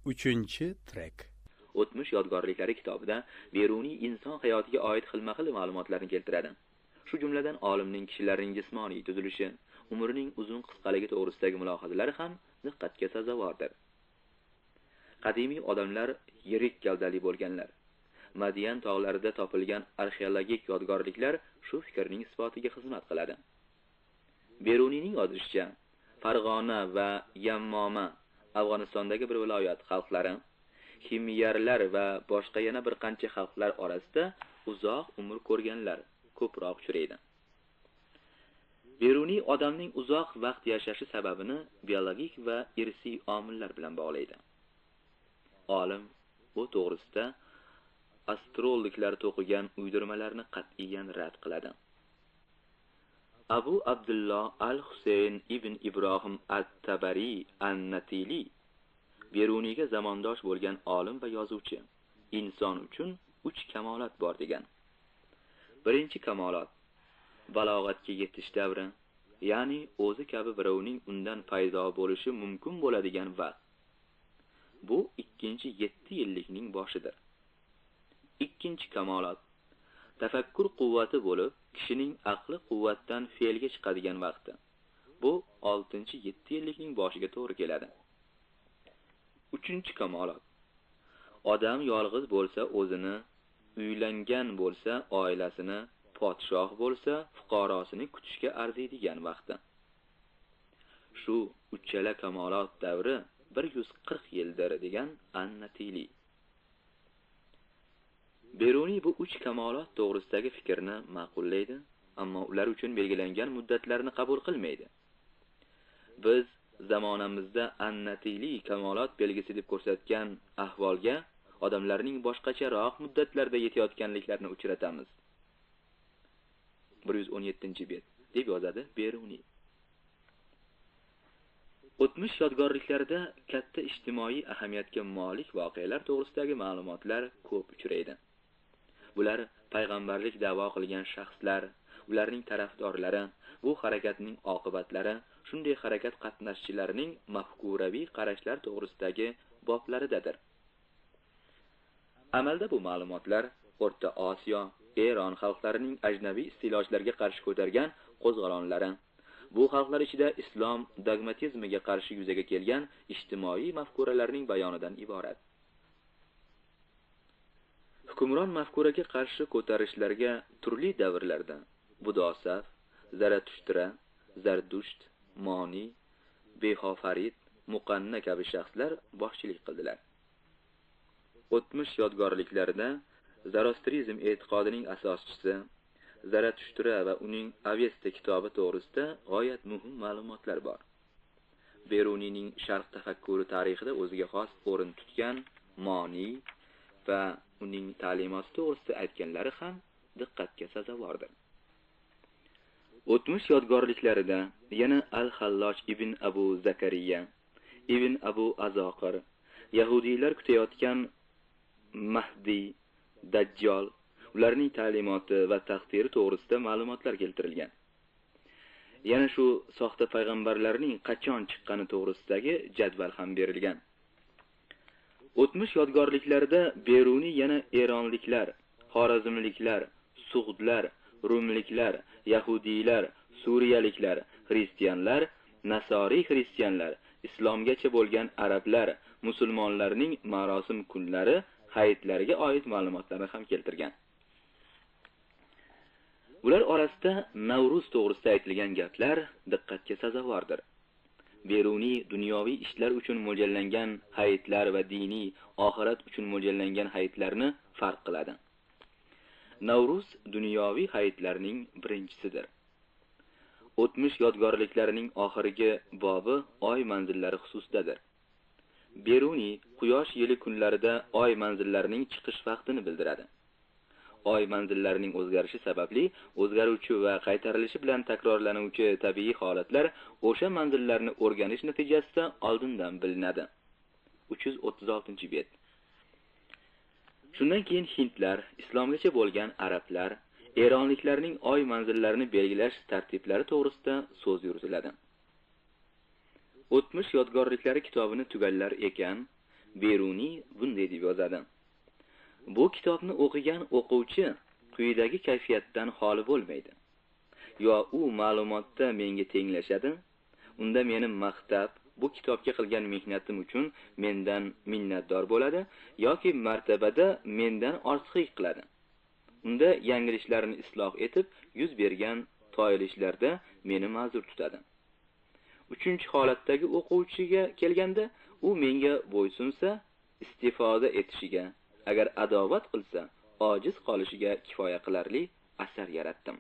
3-trek. O'tmish yodgorliklari kitobida Beruniy inson hayotiga oid xilma-xil ma'lumotlarni keltiradi. Shu jumladan olimning kishilarning jismoniy tuzilishi, umrining uzun qisqaligi to'g'risidagi mulohazalari ham diqqatga sazovordir. Qadimiy odamlar yirik gavdali bo'lganlar. Madian tog'larida topilgan arxeologik yodgorliklar shu fikrning isbotiga xizmat qiladi. Beruniyning yozishicha, Farg'ona va Yammoma Afg'onistondagi bir viloyat xalqlari, himyarlar va boshqa yana bir qancha xalqlar orasida uzoq umr ko'rganlar ko'proq uchraydi. Beruniy odamning uzoq vaqt yashashi sababini biologik va irsiy omillar bilan bog'laydi. Olim bu to'g'risida astrologlar to'qigan uydirmalarni qat'iyan rad qiladi. Abu Abdulloh al-Husayn ibn Ibrohim at-Tabari an-Natili Beruniyga zamondosh bo'lgan olim va yozuvchi, inson uchun 3 kamolot bor degan. Birinchi kamolot balog'atga yetish davri, ya'ni o'zi kabi birovning undan paydo bo'lishi mumkin bo'ladigan vaqt. Bu ikkinchi 7 yillikning boshidir. Ikkinchi kamolot tafakkur quvvati bo'lib, kishining aqli quvvatdan fe'lga chiqadigan vaqti. Bu 6-7 yillikning boshiga to'g'ri keladi. Uchinchi kamolot odam yolg'iz bo'lsa o'zini, uylangan bo'lsa oilasini, podshoh bo'lsa fuqarosini kutishga arziydigan vaqti. Shu uchala kamolot davri 140 yildir degan An-Natili. Beruniy bu 3 kamolot to'g'risidagi fikrni ma'qullaydi, ammo ular uchun belgilangan muddatlarni qabul qilmaydi. Biz zamonamizda An-Natili kamolot belgisi deb ko'rsatgan ahvolga odamlarning boshqacharoq muddatlarda yetayotganliklarini uchratamiz. 117-bet deb yozadi Beruniy. O'tmish yodgorliklarida katta ijtimoiy ahamiyatga molik voqealar to'g'risidagi ma'lumotlar ko'p uchraydi. Bular payg'ambarlik da'vo qilgan shaxslar, ularning tarafdorlari, bu harakatning oqibatlari, shunday harakat qatnashchilarining mafkuraviy qarashlar to'g'risidagi boblaridadir. Amalda bu ma'lumotlar O'rta Osiyo, Eron xalqlarining ajnabiy istilochilarga qarshi ko'targan qo'zg'olonlari, bu xalqlar ichida islom dogmatizmiga qarshi yuzaga kelgan ijtimoiy mafkuralarning bayonidan iborat. Hukmron mafkuraga qarshi ko'tarishlarga turli davrlarda Budosaf, Zaratushtra, Zardusht, Moni, Behofarid, Muqanna kabi shaxslar boshchilik qildilar. O'tmish yodgorliklarida Zoroastrizm e'tiqodining asoschisi Zaratushtra va uning Avesta kitobi to'g'risida g'oyat muhim ma'lumotlar bor. Beruniyning sharq tafakkuri tarixida o'ziga xos o'rin tutgan Moni va uning ta'limoti to'g'risida aytganlari ham diqqatga sazovordir. O'tmish yodgorliklarida yana Al-Halloj ibn Abu Zakariya, ibn Abu Azoqir, yahudiylar kutayotgan Mahdi, Dajjol, ularning ta'limoti va taqdiri to'g'risida ma'lumotlar keltirilgan. Yana shu soxta payg'ambarlarning qachon chiqqani to'g'risidagi jadval ham berilgan. O'tmish yodgorliklarida Beruniy yana eronliklar, xorazmliklar, sug'dlar, rumliklar, yahudiylar, suriyaliklar, xristianlar, nasoriy xristianlar, islomgacha bo'lgan arablar, musulmonlarning marosim kunlari, hayitlariga oid ma'lumotlarni ham keltirgan. Ular orasida Navruz to'g'risida aytilgan gaplar diqqatga sazovordir. Beruniy dunyoviy ishlar uchun mo'ljallangan hayitlar va diniy oxirat uchun mo'ljallangan hayitlarni farq qiladi. Navruz dunyoviy hayitlarning birinchisidir. O'tmish yodgorliklarining oxirgi bobi oy manzillari xususidadir. Beruniy quyosh yili kunlarida oy manzillarining chiqish vaqtini bildiradi. Oy manzillarining o'zgarishi sababli o'zgaruvchi va qaytarilishi bilan takrorlanuvchi tabiiy holatlar o'sha manzillarni o'rganish natijasida oldindan bilinadi. 336-bet. Shundan keyin hindlar, islomgacha bo'lgan arablar, eronliklarning oy manzillarini belgilash tartiblari to'g'risida so'z yuritiladi. O'tmish yodgorliklari kitobini tugallar ekan, Beruniy bunday deb yozadi: Bu kitobni o'qigan o'quvchi quyidagi kayfiyatdan xoli bo'lmaydi. Yo u ma'lumotda menga tenglashadi, unda meni maqtab, bu kitobga qilgan mehnatim uchun mendan minnatdor bo'ladi, yoki martabada mendan ortiqlik qiladi. Unda yangilishlarini isloh etib, yuz bergan toyilishlarda meni ma'zur tutadi. Uchinchi holatdagi o'quvchiga kelganda, u menga bo'ysunsa, istifoda etishiga, agar adovat qilsa, ojiz qolishiga kifoya qilarli asar yaratdim.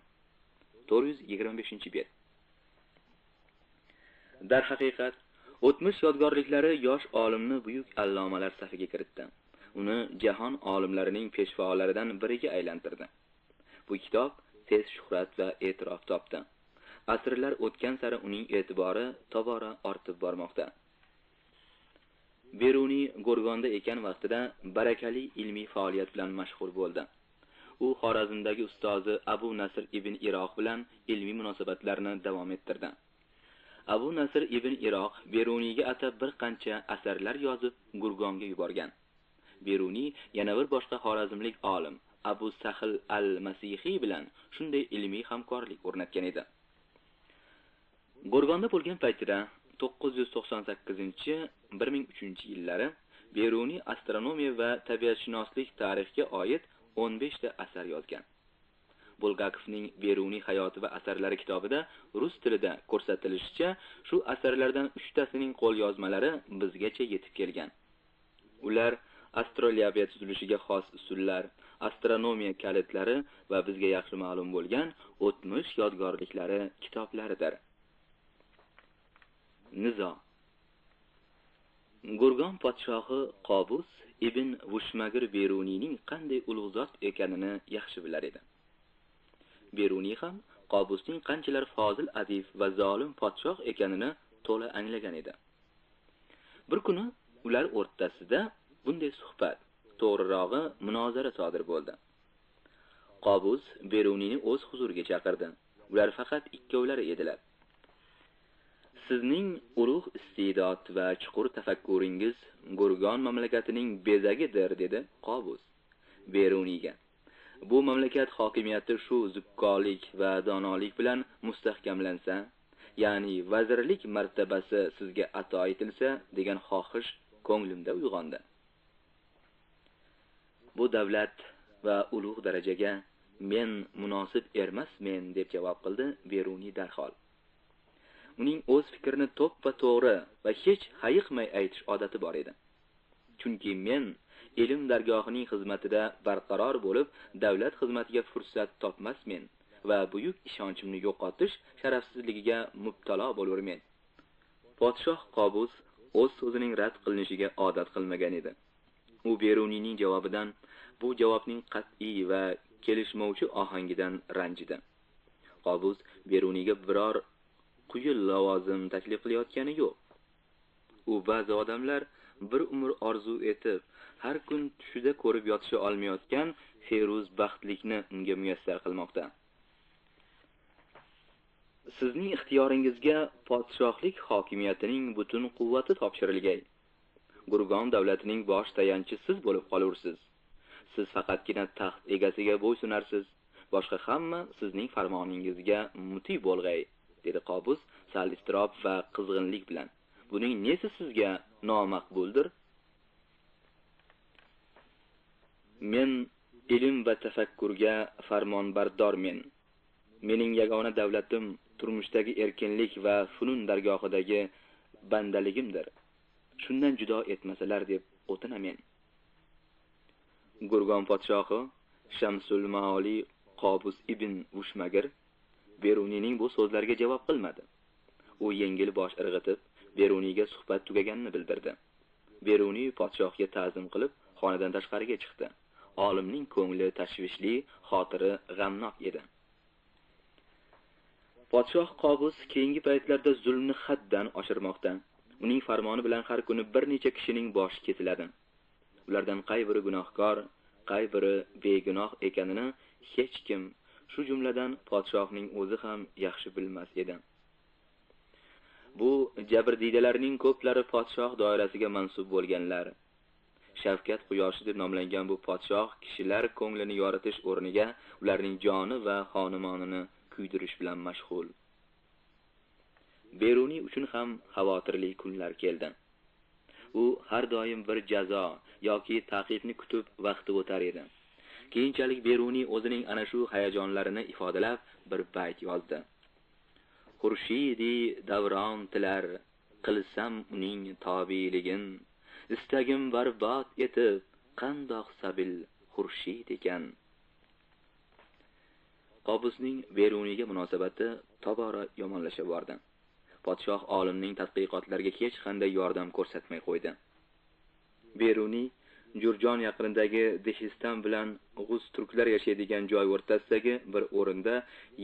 425-bet. Darhaqiqat, o'tmish yodgorliklari yosh olimni buyuk allomalar safiga kiritdi. Uni jahon olimlarining peshvolaridan biriga aylantirdi. Bu kitob tez shuhrat va e'tirof topdi. Asrlar o'tgan sari uning e'tibori tobora ortib bormoqda. Beruniy Go'rgonda ekan vaqtida barakali ilmiy faoliyat bilan mashg'ul bo'ldi. U Xorazmdagi ustozi Abu Nasr ibn Iroq bilan ilmiy munosabatlarni davom ettirdi. Abu Nasr ibn Iroq Beruniyga atab bir qancha asarlar yozib Gurgonga yuborgan. Beruniy yana bir boshqa xorazmlik olim Abu Sahl al-Masihiy bilan shunday ilmiy hamkorlik o'rnatgan edi. Gurgonda bo'lgan paytida 998-1003 yillari Beruniy astronomiya va tabiatshunoslik tarixga oid 15 ta asar yozgan. Bulgakovning Beruniy hayoti va asarlari kitobida rus tilida ko'rsatilishicha, shu asarlardan 3 tasining qo'lyozmalari bizgacha yetib kelgan. Ular astrolyabiya tuzilishiga xos usullar, astronomiya kalitlari va bizga yaxshi ma'lum bo'lgan o'tmish yodgorliklari kitoblaridir. Nizo. Gurgon podshohi Qobus ibn Vushmagir Beruniyning qanday ulug' zot ekanini yaxshi bilar edi. Beruniy ham Qobusning qanchalar fozil adib va zolim podshoh ekanini to'la anglagan edi. Bir kuni ular o'rtasida bunday suhbat, to'g'rirog'i munozara sodir bo'ldi. Qobus Beruniyni o'z huzuriga chaqirdi. Ular faqat ikkovlari edilar. Sizning ulug' iste'dod va chuqur tafakkuringiz Gurgon mamlakatining bezagidir, dedi Qobus Beruniyga. Bu mamlakat hokimiyati shu zukkolik va donolik bilan mustahkamlansa, ya'ni vazirlik martabasi sizga ato etilsa degan xohish ko'nglimda uyg'ondi. Bu davlat va ulug' darajaga men munosib emasmen, deb javob qildi Beruniy darhol. Uning o'z fikrini to'ppa to'g'ri va hech hayiqmay aytish odati bor edi. Chunki men ilm dargohining xizmatida barqaror bo'lib, davlat xizmatiga fursat topmasmen va buyuk ishonchimni yo'qotish sharafsizligiga mubtalo bo'lurmen. Podshoh Qobus o'z so'zining rad qilinishiga odat qilmagan edi. U Beruniyning javobidan, bu javobning qat'iy va kelishmovchi ohangidan ranjidi. Qobus Beruniyga biror quyi lavozim taklif qilayotgani yo'q. U ba'zi odamlar bir umr orzu etib, har kun tushida ko'rib yotisha olmayotgan feruz baxtlikni unga muyassar qilmoqda. Sizning ixtiyoringizga podshohlik hokimiyatining butun quvvati topshirilgay. Gurgon davlatining bosh tayanchi siz bo'lib qolursiz. Siz faqatgina taxt egasiga bo'ysunarsiz, boshqa hamma sizning farmoningizga muti bo'lg'ay, dedi Qobus sal iztirob va qizg'inlik bilan. Buning nesi sizga nomaqbuldir? Men ilm va tafakkurga farmonbardormen. Mening yagona davlatim turmushdagi erkinlik va funun dargohidagi bandaligimdir. Shundan judo etmasalar deb o'tinamen. Gurgon podshohi Shamsul Maoli Qobus ibn Vushmagir Beruniyning bu so'zlariga javob qilmadi. U yengil bosh irg'itib, Beruniyga suhbat tugaganini bildirdi. Beruniy podshohga ta'zim qilib, xonadan tashqariga chiqdi. Olimning ko'ngli tashvishli, xotiri g'amnok edi. Podshoh Qobus keyingi paytlarda zulmni haddan oshirmoqda. Uning farmoni bilan har kuni bir necha kishining boshi kesiladi. Ulardan qay biri gunohkor, qay biri begunoh ekanini hech kim, shu jumladan podshohning o'zi ham yaxshi bilmas edi. Bu jabrdiydalarning ko'plari podshoh doirasiga mansub bo'lganlar. Shavkat quyoshi deb nomlangan bu podshoh kishilar ko'nglini yoritish o'rniga ularning joni va xonumonini kuydirish bilan mashg'ul. Beruniy uchun ham xavotirli kunlar keldi. U har doim bir jazo yoki ta'qibni kutib vaqti o'tar edi. Keyinchalik Beruniy o'zining ana shu hayajonlarini ifodalab bir bayt yozdi. Xurshidi davron tilar, qilsam uning tobiligin, istagim barbod etib, qandoq sabil xurshid ekan. Qobusning Beruniyga munosabati tobora yomonlasha bordi. Podshoh olimning tadqiqotlariga hech qanday yordam ko'rsatmay qo'ydi. Beruniy Jurjon yaqinidagi Dehiston bilan G'uz turklar yashaydigan joy o'rtasidagi bir o'rinda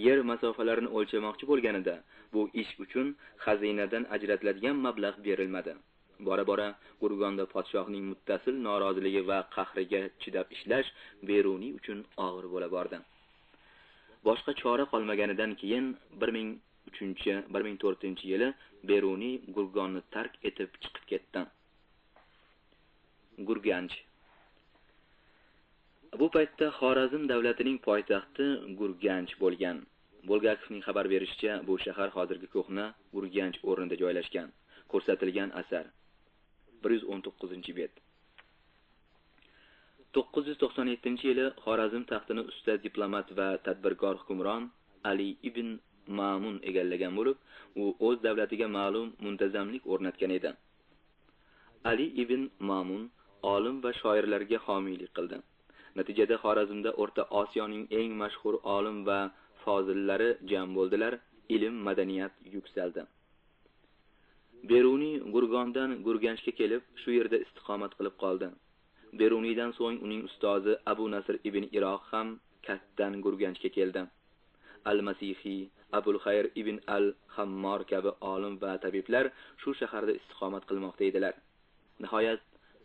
yer masofalarini o'lchamoqchi bo'lganida, bu ish uchun xazinadan ajratiladigan mablag' berilmadi. Bora-bora Gurgonda podshohning muttasil noroziligi va qahriga chidab ishlash Beruniy uchun og'ir bo'la bordi. Boshqa chora qolmaganidan keyin 1003-1004 yili Beruniy Gurgonni tark etib chiqib ketdi. Gurganch. Bu paytda Xorazm davlatining poytaxti Gurganch bo'lgan. Bulgakovning xabar berishicha, bu shahar hozirgi ko'hna Urganch o'rnida joylashgan. Ko'rsatilgan asar 119-bet. 997-yili Xorazm taxtini usta diplomat va tadbirkor hukmron Ali ibn Ma'mun egallagan bo'lib, u o'z davlatiga ma'lum muntazamlik o'rnatgan edi. Ali ibn Ma'mun olim va shoirlarga homiylik qildi. Natijada Xorazmda O'rta Osiyoning eng mashhur olim va fozillari jam bo'ldilar, ilm madaniyat yuksaldi. Beruniy Gurgondan Gurganchga kelib, shu yerda istiqomat qilib qoldi. Beruniydan so'ng uning ustozi Abu Nasr ibn Iroq ham Katdan Gurganchga keldi. Al-Masihiy, Abul Xayr ibn al-Hammor kabi olim va tabiblar shu shaharda istiqomat qilmoqda edilar. Nihoyat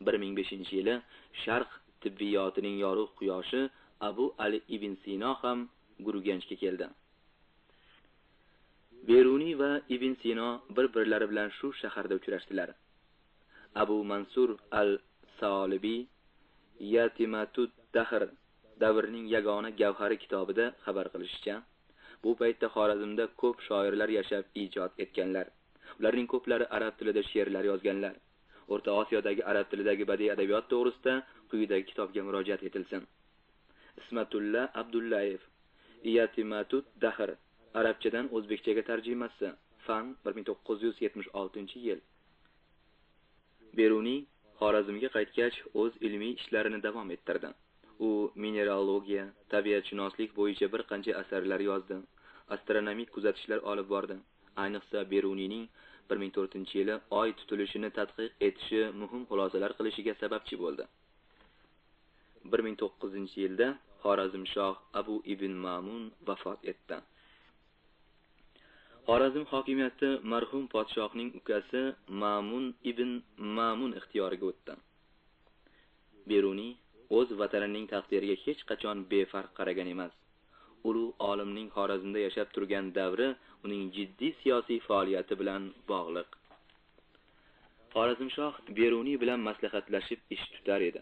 1005-yili Sharq tibbiyotining yorug' quyoshi Abu Ali ibn Sino ham Gurganchga keldi. Beruniy va Ibn Sino bir-birlari bilan shu shaharda uchrashdilar. Abu Mansur al-Salibiy Yatimatud Dahr davrning yagona gavhari kitobida xabar qilishicha, bu paytda Xorazmda ko'p shoirlar yashab ijod etganlar. Ularning ko'plari arab tilida she'rlar yozganlar. O'rta Osiyodagi arab tilidagi badiiy adabiyot to'g'risida quyidagi kitobga murojaat etilsin. Ismatulla Abdullayev Yatimatud Dahr arabchadan o'zbekchaga tarjimasi. Fan 1976-yil. Beruniy Xorazmga qaytgach o'z ilmiy ishlarini davom ettirdi. U mineralogiya, tabiatshunoslik bo'yicha bir qancha asarlar yozdi, astronomik kuzatishlar olib bordi. Ayniqsa Beruniyning 1004-yili oy tutilishini tadqiq etishi muhim xulosalar qilishiga sababchi bo'ldi. 1009-yilda Xorazmshoh Abu ibn Ma'mun vafot etdi. Xorazm hokimiyati marhum podshohning ukasi Ma'mun ibn Ma'mun ixtiyoriga o'tdi. Beruniy o'z vatanining taqdiriga hech qachon befarq qaragan emas. Ulug' olimning Xorazmda yashab turgan davri uning jiddiy siyosiy faoliyati bilan bog'liq. Xorazmshoh Beruniy bilan maslahatlashib ish tutar edi.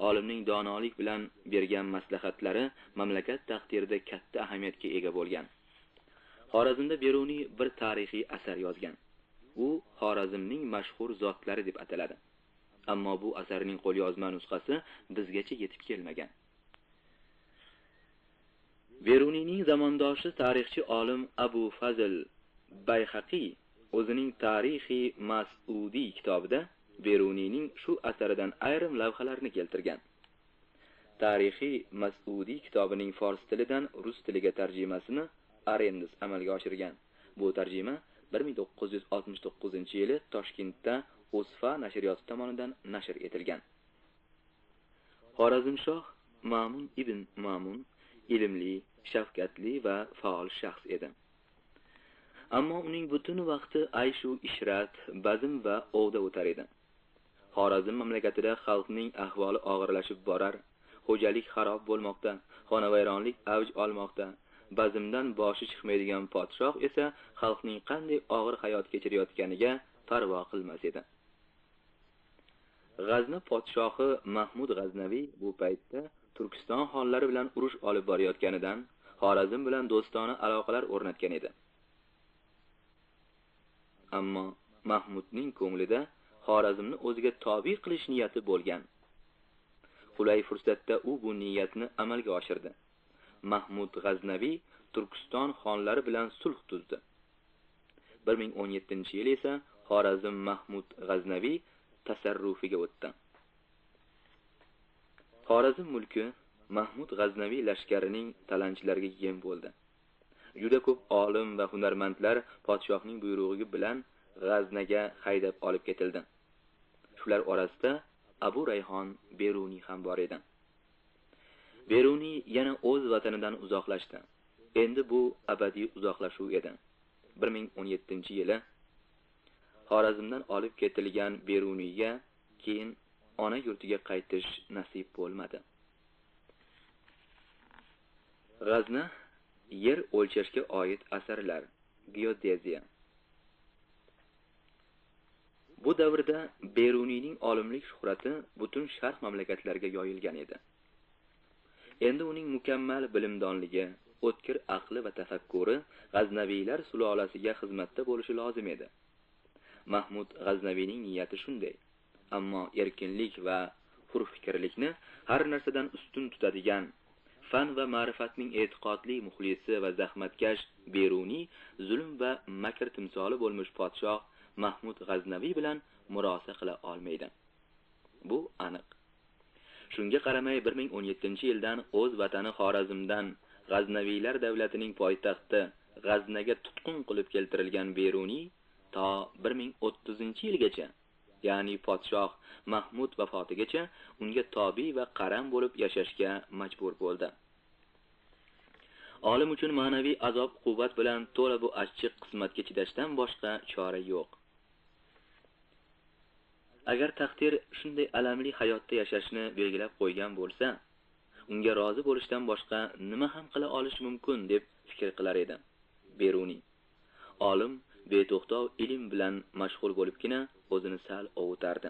Olimning donolik bilan bergan maslahatlari mamlakat taqdirida katta ahamiyatga ega bo'lgan. Xorazmda Beruniy bir tarixiy asar yozgan. U Xorazmning mashhur zotlari deb ataladi. Ammo bu asarning qo'lyozma nusxasi bizgacha yetib kelmagan. Beruniyning zamondoshi tarixchi olim Abu Fazl Bayhaqiy o'zining Tarixiy Mas'udiy kitobida Beruniyning shu asaridan ayrim lavhalarni keltirgan. Tarixiy Mas'udiy kitobining fors tilidan rus tiliga tarjimasini Arendes amalga oshirgan. Bu tarjima 1969-yili Toshkentda O'zfa nashriyoti tomonidan nashr etilgan. Xorazmshoh Ma'mun ibn Ma'mun ilmli, shafqatli va faol shaxs edi. Ammo uning butun vaqti ayshu ishrat, bazm va ovda o'tar edi. Xorazm mamlakatida xalqning ahvoli og'irlashib borar, xo'jalik xarob bo'lmoqda, xonavayronlik avj olmoqda. Bazmdan boshi chiqmaydigan podshoh esa xalqning qanday og'ir hayot kechirayotganiga parvo qilmas edi. G'azna podshohi Mahmud G'aznaviy bu paytda Turkiston xonlari bilan urush olib borayotganidan Xorazm bilan do'stona aloqalar o'rnatgan edi. Ammo Mahmudning ko'nglida Xorazmni o'ziga tobi qilish niyati bo'lgan. Qulay fursatda u bu niyatni amalga oshirdi. Mahmud G'aznaviy Turkiston xonlari bilan sulh tuzdi. 1017-yil esa Xorazm Mahmud G'aznaviy tasarrufiga o'tdi. Xorazm mulki Mahmud G'aznaviy lashkarining talanchilariga yem bo'ldi. Juda ko'p olim va hunarmandlar podshohning buyrug'i bilan G'aznaga haydab olib ketildi. Shular orasida Abu Rayhon Beruniy ham bor edi. Beruniy yana o'z vatanidan uzoqlashdi. Endi bu abadiy uzoqlashuv edi. 1017-yili Xorazmdan olib ketilgan Beruniyga keyin ona yurtiga qaytish nasib bo'lmadi. G'azna yer o'lchashga oid asarlar, geodeziya. Bu davrda Beruniyning olimlik shuhrati butun sharq mamlakatlariga yoyilgan edi. Endi uning mukammal bilimdonligi, o'tkir aqli va tafakkuri G'aznaviylar sulolasiga xizmatda bo'lishi lozim edi. Mahmud G'aznaviyning niyati shunday. Ammo erkinlik va hurfikrlikni har narsadan ustun tutadigan, fan va ma'rifatning e'tiqodli muxlisi va zahmatkash Beruniy zulm va makr timsoli bo'lmish podshoh Mahmud G'aznaviy bilan murosa qila olmaydi. Bu aniq. Shunga qaramay 1017-yildan o'z vatani Xorazmdan G'aznaviylar davlatining poytaxti G'aznaga tutqun qilib keltirilgan Beruniy to 1030-yilgacha, ya'ni podshoh Mahmud vafotigacha unga tobi va qaram bo'lib yashashga majbur bo'ldi. Olim uchun ma'naviy azob quvvat bilan to'la bu achchiq qismatga chidashdan boshqa chora yo'q. Agar taqdir shunday alamli hayotda yashashni belgilab qo'ygan bo'lsa, unga rozi bo'lishdan boshqa nima ham qila olish mumkin deb fikr qilar edi Beruniy. Olim beto'xtov ilm bilan mashg'ul bo'libgina o'zini sal ovutardi.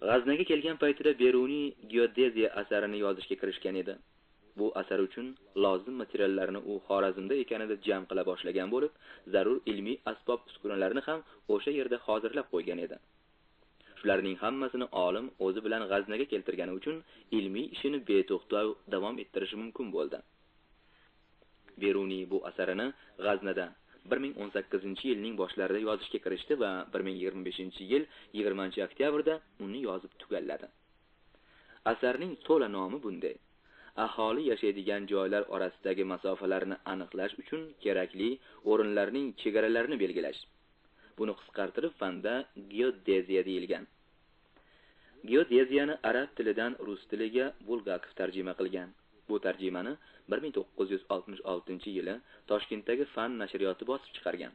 G'aznaga kelgan paytida Beruniy geodeziya asarini yozishga kirishgan edi. Bu asar uchun lozim materiallarni u Xorazmda ekanida jam qila boshlagan bo'lib, zarur ilmiy asbob uskunalarni ham o'sha yerda hozirlab qo'ygan edi. Shularning hammasini olim o'zi bilan G'aznaga keltirgani uchun ilmiy ishini beto'xtov davom ettirishi mumkin bo'ldi. Beruniy bu asarini G'aznada 1018-yilning boshlarida yozishga kirishdi va 1025-yil 20-oktyabrda uni yozib tugalladi. Asarning to'la nomi bunday: Aholi yashaydigan joylar orasidagi masofalarni aniqlash uchun kerakli o'rinlarning chegaralarini belgilash. Buni qisqartirib fanda geodeziya deyilgan. Geodeziyani arab tilidan rus tiliga Bulgakov tarjima qilgan. Bu tarjimani 1966-yili Toshkentdagi Fan nashriyoti bosib chiqargan.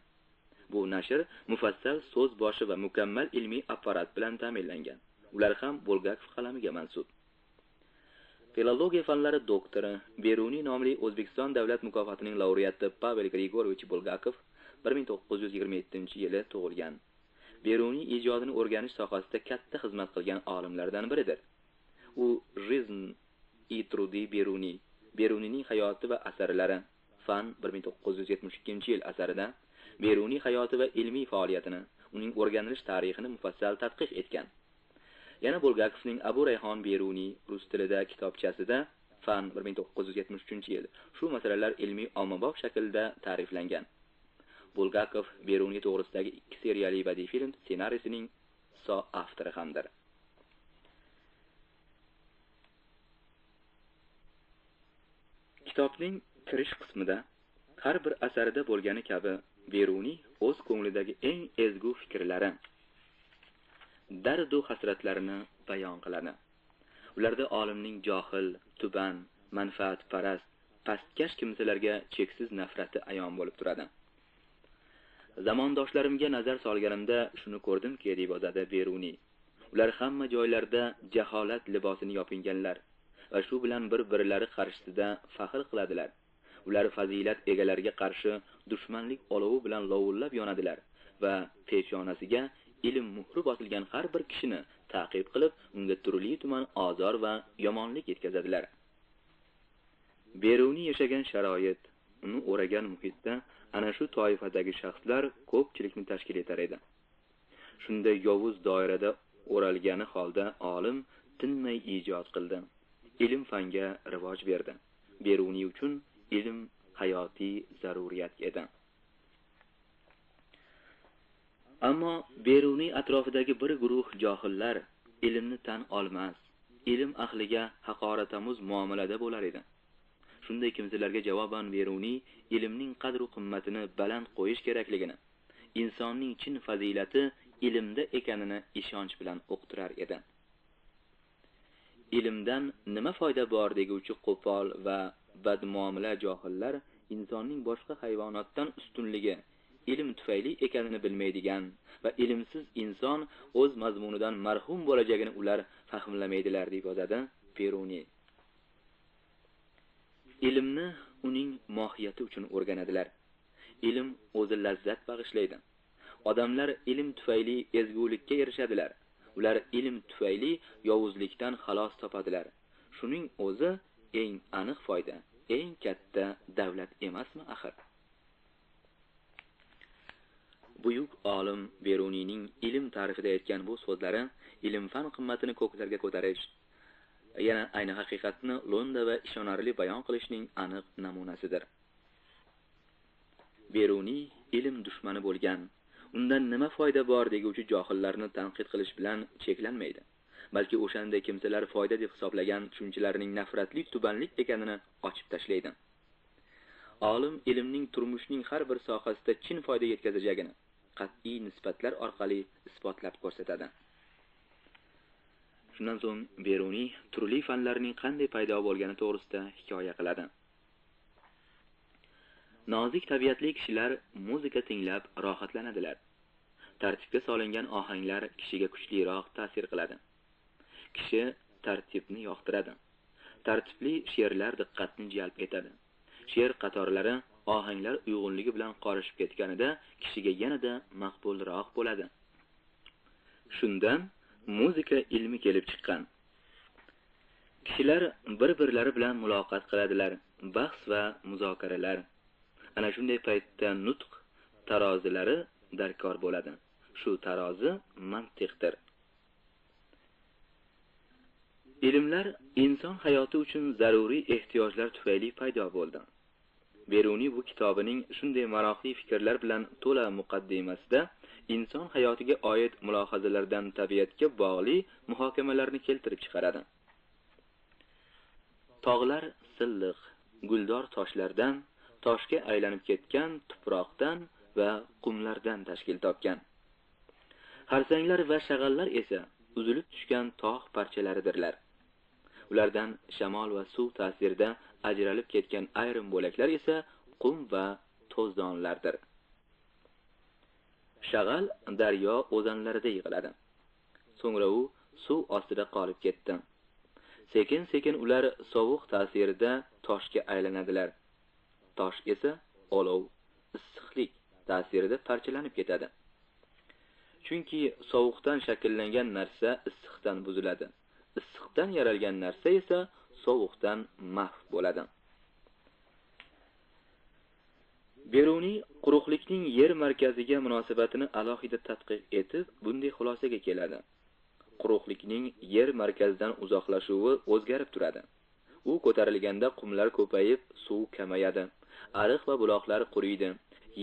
Bu nashr mufassal so'z boshi va mukammal ilmiy apparat bilan ta'minlangan. Ular ham Bulgakov qalamiga mansub. Filologiya fanlari doktori, Beruniy nomli O'zbekiston davlat mukofotining laureati Pavel Grigorovich Bulgakov 1927-yili tug'ilgan. Beruniy ijodini o'rganish sohasida katta xizmat qilgan olimlardan biridir. U Жизнь и труды Beruniy, Beruniyning hayoti va asarlari, Fan 1972-yil asarida Beruniy hayoti va ilmiy faoliyatini, uning o'rganilish tarixini mufassal tadqiq etgan. Yana Bulgakovning Abu Rayhon Beruniy rus tilida kitobchasida Fan 1973-yil shu masalalar ilmiy ommabop shaklda ta'riflangan. Bulgakov Beruniy to'g'risidagi 2 seriyali badiiy film ssenariysining soavtori hamdir. Kitobning kirish qismida har bir asarida bo'lgani kabi Beruniy o'z ko'nglidagi eng ezgu fikrlari, dardu hasratlarini bayon qiladi. Ularda olimning johil, tuban, manfaatparast, pastkash kimsalarga cheksiz nafrati ayon bo'lib turadi. Zamondoshlarimga nazar solganimda shuni ko'rdimki, deb yozadi Beruniy. Ular hamma joylarda jaholat libosini yopinganlar va shu bilan bir-birlari qarshisida faxr qiladilar. Ular fazilat egalariga qarshi dushmanlik olovi bilan lovullab yonadilar va peshonasiga ilm muhri bosilgan har bir kishini ta'qib qilib, unga turli tuman ozor va yomonlik yetkazadilar. Beruniy yashagan sharoit, uni o'ragan muhitda ana shu toifadagi shaxslar ko'pchilikni tashkil etar edi. Shunday yovuz doirada o'ralgani holda olim tinmay ijod qildi. Ilm fanga rivoj berdi. Beruniy uchun ilm hayotiy zaruriyat edi. Ammo Beruniy atrofidagi bir guruh johillar ilmni tan olmas, ilm ahliga haqoratomuz muomalada bo'lar edi. Shunday kimsalarga javoban Beruniy ilmning qadr u qimmatini baland qo'yish kerakligini, insonning chin fazilati ilmda ekanini ishonch bilan uqtirar edi. Ilmdan nima foyda bor deguvchi qo'pol va badmuomala johillar insonning boshqa hayvonotdan ustunligi ilm tufayli ekanini bilmaydigan va ilmsiz inson o'z mazmunidan marhum bo'lajagini ular fahmlamaydilar, deb yozadi Beruniy. Ilmni uning mohiyati uchun o'rganadilar. Ilm o'zi lazzat bag'ishlaydi. Odamlar ilm tufayli ezgulikka erishadilar. Ular ilm tufayli yovuzlikdan xalos topadilar. Shuning o'zi eng aniq foyda, eng katta davlat emasmi axir? Buyuk olim Beruniyning ilm ta'rifida aytgan bu so'zlari ilm-fan qimmatini ko'klarga ko'tarish, yana ayni haqiqatni lo'nda va ishonarli bayon qilishning aniq namunasidir. Beruniy ilm dushmani bo'lgan, undan nima foyda bor deguvchi johillarni tanqid qilish bilan cheklanmaydi, balki o'shanda kimsalar foyda deb hisoblagan tushunchalarning nafratli tubanlik ekanini ochib tashlaydi. Olim ilmning turmushning har bir sohasida chin foyda yetkazajagini qat'iy nisbatlar orqali isbotlab ko'rsatadi. Shundan so'ng Beruniy turli fanlarning qanday paydo bo'lgani to'g'risida hikoya qiladi. Nozik tabiatli kishilar muzika tinglab rohatlanadilar. Tartibga solingan ohanglar kishiga kuchliroq ta'sir qiladi. Kishi tartibni yoqtiradi. Tartibli she'rlar diqqatni jalb etadi. She'r qatorlari ohanglar uyg'unligi bilan qorishib ketganida kishiga yanada maqbulroq bo'ladi. Shundan muzika ilmi kelib chiqqan. Kishilar bir-birlari bilan muloqot qiladilar, bahs va muzokaralar. Ana shunday paytda nutq tarozilari darkor bo'ladi. Shu tarozi mantiqdir. Ilmlar inson hayoti uchun zaruriy ehtiyojlar tufayli paydo bo'ldi. Beruniy bu kitobining shunday maroqli fikrlar bilan to'la muqaddimasida inson hayotiga oid mulohazalardan tabiatga bog'li muhokamalarni keltirib chiqaradi. Tog'lar silliq, guldor toshlardan, toshga aylanib ketgan tuproqdan va qumlardan tashkil topgan. Xarsanglar va shag'allar esa uzilib tushgan tog' parchalaridirlar. Ulardan shamol va suv ta'sirida ajralib ketgan ayrim bo'laklar esa qum va to'zdonlardir. Shag'al daryo o'zanlarida yig'iladi. So'ngra u suv ostida qolib ketdi. Sekin-sekin ular sovuq ta'sirida toshga aylanadilar. Tosh esa olov, issiqlik ta'sirida parchalanib ketadi. Chunki sovuqdan shakllangan narsa issiqdan buziladi. Issiqdan yaralgan narsa esa sovuqdan mahv bo'ladi. Beruniy quruqlikning yer markaziga munosabatini alohida tadqiq etib, bunday xulosaga keladi. Quruqlikning yer markazidan uzoqlashuvi o'zgarib turadi. U ko'tarilganda qumlar ko'payib, suv kamayadi. Ariq va buloqlar quriydi.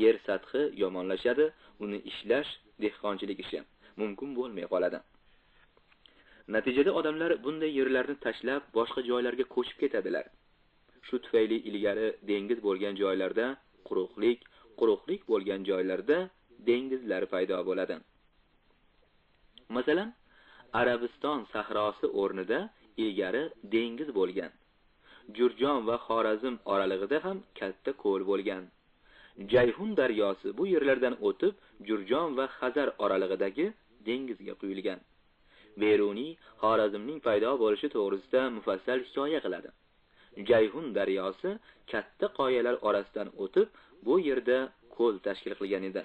Yer sathi yomonlashadi, uni ishlash dehqonchilik ishi mumkin bo'lmay qoladi. Natijada odamlar bunday yerlarni tashlab boshqa joylarga ko'chib ketadilar. Shu tufayli ilgari dengiz bo'lgan joylarda quruqlik, quruqlik bo'lgan joylarda dengizlar paydo bo'ladi. Masalan, Arabiston sahrosi o'rnida ilgari dengiz bo'lgan. Jurjon va Xorazm oralig'ida ham katta ko'l bo'lgan. Jayhun daryosi bu yerlardan o'tib, Jurjon va Xazar oralig'idagi dengizga quyilgan. Beruniy Xorazmning paydo bo'lishi to'g'risida mufassal hikoya qiladi. Jayhun daryosi katta qoyalar orasidan o'tib, bu yerda ko'l tashkil qilgan edi.